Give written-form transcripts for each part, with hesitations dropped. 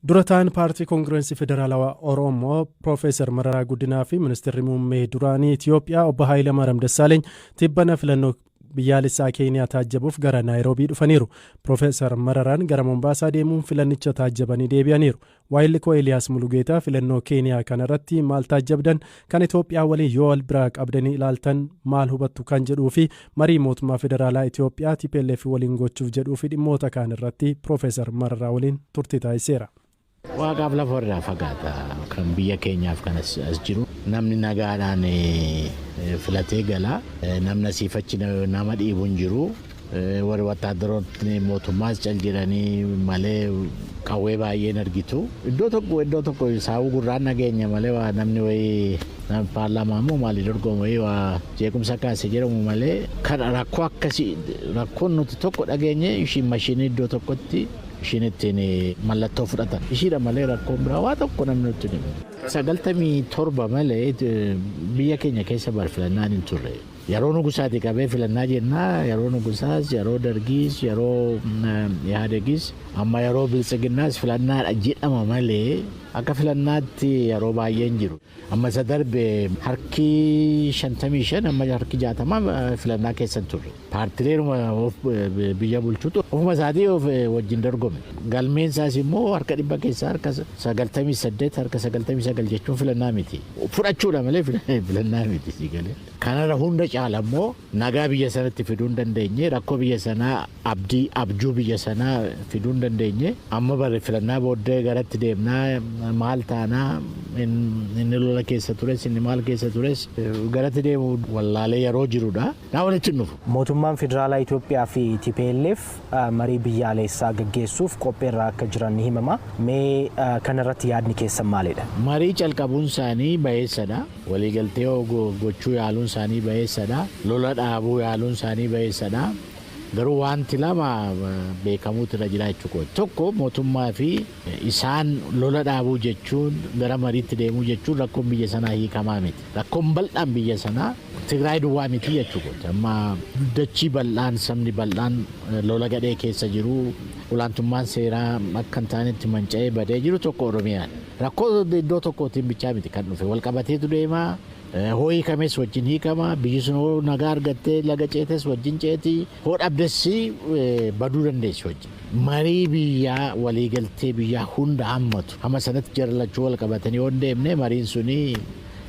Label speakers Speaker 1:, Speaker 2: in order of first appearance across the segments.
Speaker 1: Dura ta'an Paartii Koongirensii Federaalawaa Oromoo Piroofeesar Mararaa Guddinaa fi Ministeerri Muummee duraanii Itiyoophiyaa Obbo Haayilamaariyaam Dassaaleeny tibbana filannoo biyyaalessaa Keeniyaa taajjabuuf gara Naayiroobii dhufaniiru. Piroofeesar Mararaan gara Mombaasaa deemuun filannicha taajjabanii deebi'aniiru. Waayilli koo Eeliyaas Mulugeetaa filannoo Keeniyaa kanarratti maal taajjabdan, kan Itoophiyaa waliin yoo wal biraa qabdanii ilaaltan maal hubattu kan jedhuu fi marii mootummaa federaalaa Itoophiyaa TPLF waliin gochuuf jedhuu fi dhimmoota kaan irratti Piroofeesar Mararaa waliin turtii taasiseera.
Speaker 2: Waaqaaf lafa irraa fagaata kan biyya keenyaaf kan as jiru. Namni nagaadhaan filatee gala. Namni asiif achi nama dhiibu hin jiru. Warri wattaadaroonni mootummaas cal jedhanii malee qawwee baay'een argitu. Iddoo tokko iddoo tokko saawuu gurraan nageenya malee waa namni wayii paarlaamaa immoo maalii dorgomu wayii waa jeequmsa kaase jedhamu malee kan rakkoo akkasii rakkoon nuti tokko dhageenye ishiin mashiinii iddoo tokkotti ishiin ittiin mallattoo fudhatan. Ishiidha malee rakkoon biraa waa tokko namni nutti himu. 97 malee biyya keenya keessa barfilannaan hin turre. Yeroo Nugusaati qabee filannaa jennaa, yeroo Nugusaas, yeroo Dargiis, yeroo Ihaadegis, amma yeroo Biltsiginnaas filannaadha jedhama malee akka filannaatti yeroo baay'een jiru. Amma isa darbe harki 55 amma harki 60 filannaa keessa hin turre. Paartileeruma biyya bulchutu ofuma isaatii of wajjin dorgome. Galmeen isaas immoo harka 100 keessaa harka 98 harka 99 jechuun filannaa miti. Fudhachuudha malee filannaa miti si galee. Kanarra hunda caala immoo nagaa biyya sanatti fiduu hin dandeenye, rakkoo biyya sanaa, abdii abjuu biyya sanaa fiduu hin dandeenye. Amma barri filannaa booddee garatti deemnaa, maal taanaa, inni lola keessa tures, inni maal keessa tures garatti deemu wallaalee yeroo jirudha. Naa walitti hin dhufu.
Speaker 3: Mootummaan Federaalaa Itoophiyaa fi tplf marii biyyaaleessaa gaggeessuuf qopheerra akka jiran ni himama. Mee kanarratti yaadni keessan maalidha?
Speaker 2: Marii calqabuun isaanii bayeessadha. Waliigaltee gochuu yaaluun isaanii bayeessadha. Lola dhaabuu yaaluun isaanii bayeessadha. Garuu wanti lama beekamuutu irra jira jechuudha. Tokko, mootummaa fi isaan lola dhaabuu jechuun, gara mariitti deemuu jechuun rakkoon biyya sanaa hiikamaa miti. Rakkoon bal'aan biyya sanaa Tigraay duwwaa miti jechuudha. Amma dachii bal'aan, sabni bal'aan lola gadhee keessa jiru, olaantummaan seeraa akka hin taanetti manca'ee badee jiru tokko Oromiyaadha. Rakkoo iddoo tokkootiin bichaa miti kan dhufe, wal qabateetu deema. Hoo hiikames wajjin hiikama. Biyyi sun hoo nagaa argattee laga ceetes wajjin ceeti. Hoo dhabdes baduu dandeessi wajjin. Marii biyyaa, waliigaltee biyyaa hunda hammatu. Hamma sanatti jara lachuu wal qabatanii yoo hin deemne, mariin suni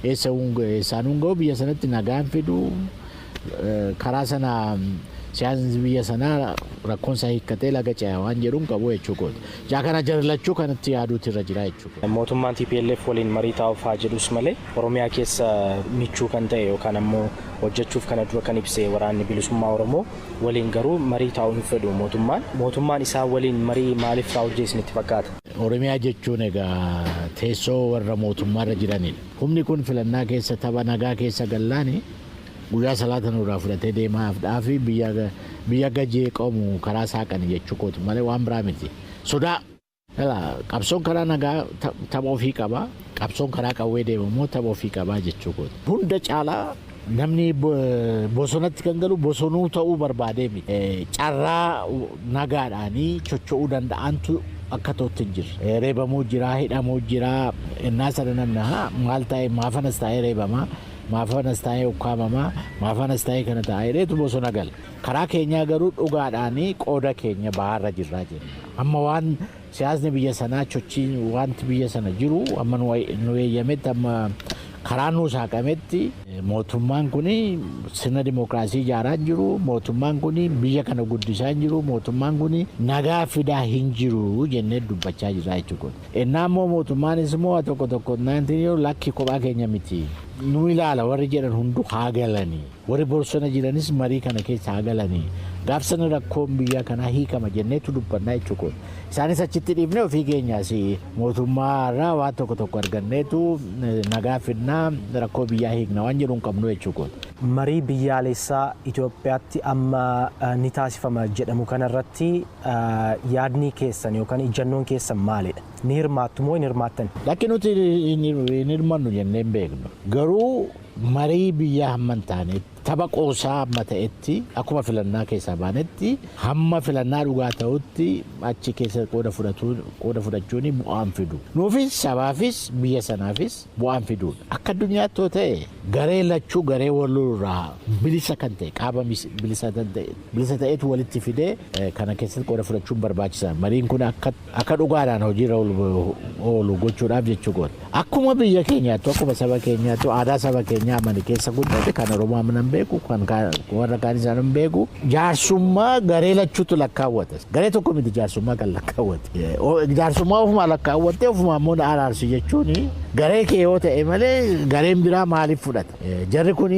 Speaker 2: eessa eessaan hun ga'u, biyya sanatti nagaan fidu. Karaa sana siyaasni biyya sanaa rakkoon isaa hiikkatee laga ce'a waan jedhu hin qabu jechuu kooti. Jaa kana jara lachuu kanatti yaaduutu irra jira jechuudha.
Speaker 3: Mootummaan tplf waliin marii taa'uuf haa jedhus malee Oromiyaa keessa michuu kan ta'e yookaan ammoo hojjechuuf kana dura kan ibse Waraanni Bilisummaa Oromoo waliin garuu marii taa'uu hin fedhu mootummaan. Mootummaan isaan waliin marii maaliif taa'uu dide isinitti fakkaata?
Speaker 2: Oromiyaa jechuun egaa teessoo warra mootummaarra jiranidha. Humni kun filannaa keessa tapha nagaa keessa gallaani guyyaa salaata nurraa fudhatee deemaaf dhaafi biyya biyya gajeeqamu karaa saaqani jechuu kooti malee waan biraa miti. Sodaa. Qabsoon karaa nagaa tapha ofii qaba. Qabsoon karaa qawwee deemu immoo tapha ofii qaba jechuu kooti. Hunda caalaa namni bosonatti kan galu bosonuu ta'uu barbaadee miti. Carraa nagaadhaanii socho'uu danda'antu akka ta'utti hin jirre. Reebamuu jira, hidhamuu jira. Innaa sana namni haa maal ta'e, maafanas taa'ee reebama, maafanas taa'ee ukkaamama, maafanas taa'ee kana ta'a jedheetu bosona gala. Karaa keenyaa garuu dhugaadhaanii qooda keenya bahaarra jirraa jenna. Amma waan siyaasni biyya sanaa, sochiin wanti biyya sana jiru amma nu eeyyametti, amma karaa nuu saaqametti, mootummaan kun sirna dimookiraasii ijaaraa hin jiru, mootummaan kun biyya kana guddisaa hin jiru, mootummaan kun nagaa fidaa hin jiru jennee dubbachaa jirra jechuudha. Innaa immoo mootummaanis immoo tokko tokko naantiin lakki, kophaa keenya miti. Nu ilaala warri jedhan hundu haa galanii. Warri bosona jiranis marii kana keessa haa galanii. Gaaf sana rakkoon biyya kanaa hiikama jenneetu dubbannaa jechuudha. Isaanis achitti dhiifnee ofii keenyaas mootummaa irraa waan tokko tokko arganneetu nagaa fidnaa, rakkoo biyyaa hiikna waan jedhu hin qabnu jechuudha.
Speaker 3: Marii biyyaalessaa Itoophiyaatti amma ni taasifama jedhamu kanarratti yaadni keessan yookaan ijjannoon keessan maalidha? Ni hirmaattu moo hin hirmaattan?
Speaker 2: Lakki, nuti hin hirmannu jennee hin beeknu. Garuu Marii biyyaa hamma hin taanetti, tapha qoosaa hamma ta'etti, akkuma filannaa keessaa baanetti, hamma filannaa dhugaa ta'utti achi keessa qooda fudhachuun bu'aan fidu. Nuufis sabaafis biyya sanaafis bu'aan fiduudha. Akka addunyaatti yoo ta'e garee lachuu garee walirraa bilisa kan ta'e qaama bilisa ta'etu walitti fidee kana keessatti qooda fudhachuun barbaachisaa. Mariin kun akka dhugaadhaan hojiirra oolu gochuudhaaf jechuu goota. Akkuma biyya keenyaattu akkuma saba keenyaattu aadaa saba keenyaa amani keessa guddate kan Oromoo amanan beeku kan warra kaan isaan hin beeku jaarsummaa garee lachuutu lakkaawwata. Garee tokko miti jaarsummaa kan lakkaawwate. Jaarsummaa ofumaa lakkaawwattee ofumaa immoo araarsu jechuun garee kee yoo ta'e malee gareen biraa maaliif fudhata? Jarri kun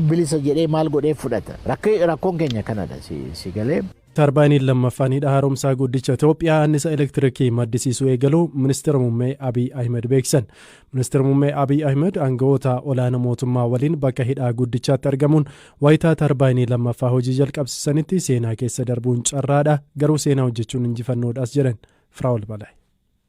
Speaker 2: bilisa jedhee maal godhee fudhata? Rakkoon keenya kanadha si galee.
Speaker 1: Tarbaayiniin lammaffaan hidha haaromsaa guddicha Itoophiyaa annisa elektirikii maddisiisuu eegaluu ministeera muummee Abiy Ahmed beeksisan. Ministeera muummee Abiy Ahmed aangawoota olaanoo mootummaa waliin bakka hidhaa guddichaatti argamuun wayitaa tarbaayinii lammaffaa hojii jalqabsiisanitti seenaa keessa darbuun carraadha, garuu seenaa hojjechuun injifannoodhaas jedhan. Firaa'ol Balaa.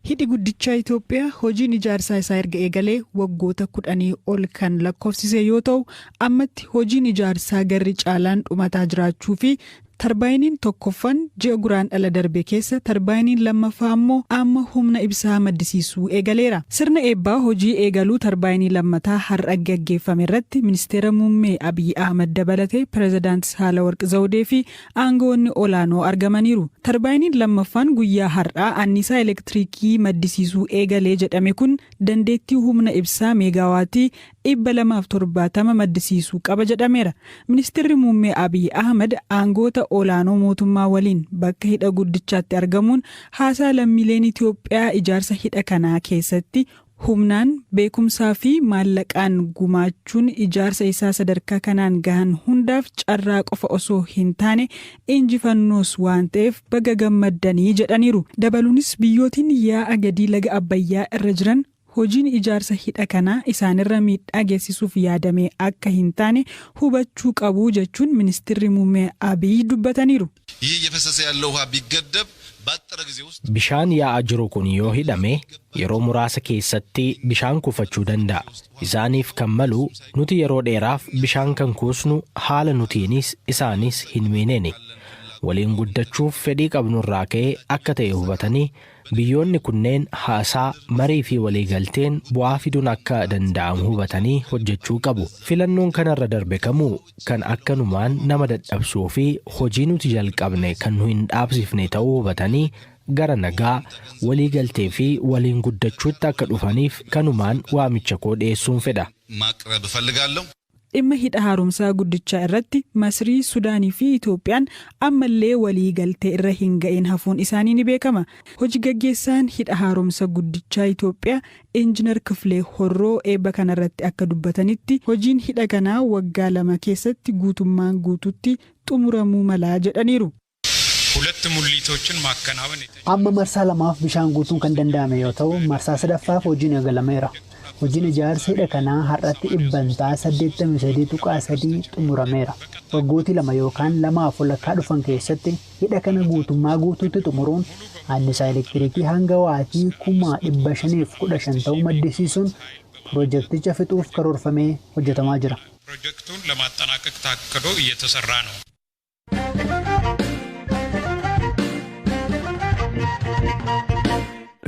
Speaker 4: Hidhi guddicha Itoophiyaa hojiin ijaarsaa isaa erga eegalee waggoota 10 ol kan lakkoofsise yoo ta'u, ammatti hojiin ijaarsaa garri caalaan dhumataa jiraachuu fi tarbaayiniin tokkoffaan ji'a guraandhala darbe keessa tarbaayiniin lammaffaa ammoo amma humna ibsaa maddisiisuu eegaleera. Sirna eebbaa hojii eegaluu tarbaayinii lammataa har'a gaggeeffame irratti ministeera muummee Abiy Ahmed dabalatee pirezidaanti Sahaalawarq Zawudee fi aangawoonni olaanoo argamaniiru. Tarbaayiniin lammaffaan guyyaa har'aa anniisaa elektirikii maddisiisuu eegalee jedhame kun dandeettii humna ibsaa meegaawaatii 270 maddisiisuu qaba jedhameera. Ministeerri muummee Abiy Ahmed aangoota olaanoo mootummaa waliin bakka hidha guddichaatti argamuun haasaa lammiileen Itoophiyaa ijaarsa hidha kanaa keessatti humnaan beekumsaa fi maallaqaan gumaachuun ijaarsa isaa sadarkaa kanaan gahan hundaaf carraa qofa osoo hin taane injifannoos waan ta'eef baga gammaddanii jedhaniiru. Dabaluunis biyyootiin yaa'a gadii laga Abbayyaa irra jiran hojiin ijaarsa hidha kanaa isaanirra miidhaa geessisuuf yaadame akka hin taane hubachuu qabu jechuun ministeerri muummee Abiy dubbataniiru.
Speaker 5: ይህ እየፈሰሰ ያለው ውሃ ቢገደብ ባጠረ ጊዜ ውስጥ
Speaker 6: Bishaan yaa'aa jiru kun yoo hidhame yeroo muraasa keessatti bishaan kuufachuu danda'a. Isaaniif kan malu nuti yeroo dheeraaf bishaan kan kuusnu haala nutiinis isaanis hin miineeni. Waliin guddachuuf fedhii qabnu irraa ka'ee akka ta'e hubatanii biyyoonni kunneen haasaa marii fi waliigalteen bu'aa fiduun akka danda'amu hubatanii hojjechuu qabu. Filannoon kanarra darbe kamuu kan akkanumaan nama dadhabsuu fi hojii nuti jalqabne kan nu hin dhaabsifne ta'uu hubatanii gara nagaa waliigaltee fi waliin guddachuutti akka dhufaniif kanumaan waamicha koo dhiyeessuun fedha.
Speaker 5: ማቅረብ እፈልጋለሁ።
Speaker 4: Dhimma hidha haaromsaa guddichaa irratti Masrii, Sudaanii fi Itoophiyaan ammallee walii galtee irra hin ga'in hafuun isaanii ni beekama. Hojii gaggeessaan hidha haaromsa guddichaa Itoophiyaa Injiinar Kifilee Horroo eebba kanarratti akka dubbatanitti hojiin hidha kanaa waggaa 2 keessatti guutummaan guututti xumuramuu malaa jedhaniiru.
Speaker 7: ሁለት ሙሊቶችን ማከናወን
Speaker 8: Amma marsaa 2 bishaan guutuun kan danda'ame yoo ta'u, marsaa 3ffaaf hojiin eegalameera. Hojiin ijaarsa hidha kanaa har'atti 83.3% xumurameera. Waggootii 2 yookaan 2.5 dhufan keessatti hidha kana guutummaa guutuutti xumuruun anniisaa elektirikii hanga waatii 515,000 ta'uu maddisiisuun pirojekticha fixuuf karoorfamee hojjetamaa jira.
Speaker 7: ፕሮጀክቱን ለማጠናቀቅ ታቅዶ እየተሰራ ነው።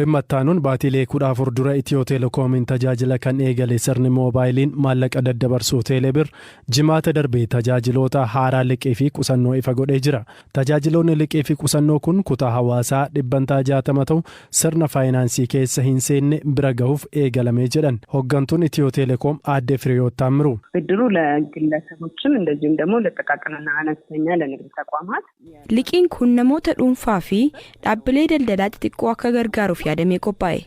Speaker 1: Dhimma itti baatiilee 14 dura Itiyoo Teelekoomiin tajaajila kan eegale sirni moobaayiliin maallaqa daddabarsuu Teelebir jimaata darbee tajaajiloota haaraa liqii fi qusannoo ifa godhee jira. Tajaajiloonni liqii fi qusannoo kun kutaa hawaasaa 60% ta'u sirna faayinaansii keessa hin seenne bira gahuuf eegalamee jedhan hoggantuun Itiyoo Teelekoom aadde Firiyoot Taammiruu.
Speaker 9: ብድሩ ለግለሰቦችም እንደዚሁም ደግሞ ለጥቃቅንና አነስተኛ ለንግድ ተቋማት
Speaker 10: Liqiin kun namoota dhuunfaa fi dhaabbilee daldalaa xixiqqoo akka gargaaruuf yaadamee qophaa'e.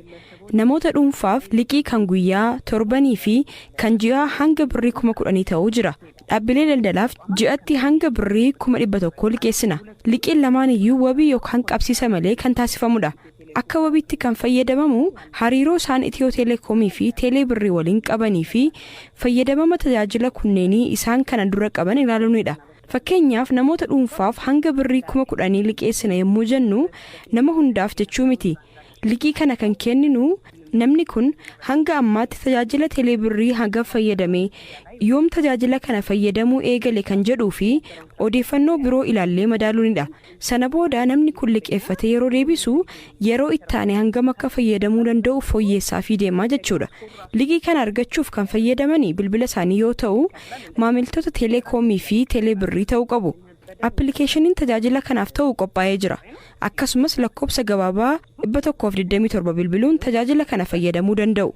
Speaker 10: Namoota dhuunfaaf liqii kan guyyaa, torbanii fi kan ji'aa hanga birrii 10,000 ta'uu jira. Dhaabbilee daldalaaf ji'atti hanga birrii 100,000 liqeessina. Liqiin lamaan iyyuu wabii yookaan qabsiisa malee kan taasifamudha. Akka wabiitti kan fayyadamamu hariiroo isaan Itiyoo Teelekoomii fi Teelee Birrii waliin qabanii fi fayyadamama tajaajila kunneenii isaan kana dura qaban ilaaluunidha. Fakkeenyaaf namoota dhuunfaaf hanga birrii 10,000 liqeessina yommuu jennu nama hundaaf jechuu miti. Liqii kana kan kenninu namni kun hanga ammaatti tajaajila teeleebirrii hanga fayyadame, yoom tajaajila kana fayyadamuu eegale kan jedhuu fi odeeffannoo biroo ilaallee madaaluunidha. Sana booda namni kun liqeeffatee yeroo deebisu yeroo ittaane hangam akka fayyadamuu danda'u fooyyessaafii deemaa jechuudha. Liqii kana argachuuf kan fayyadaman bilbila isaanii yoo ta'u, maamiltoota teeleekoomii fi teeleebirrii ta'uu qabu. Appilikeeshiniin tajaajila kanaaf ta'u qophaa'ee jira. Akkasumas lakkoofsa gabaabaa 127 bilbiluun tajaajila kana fayyadamuu danda'u.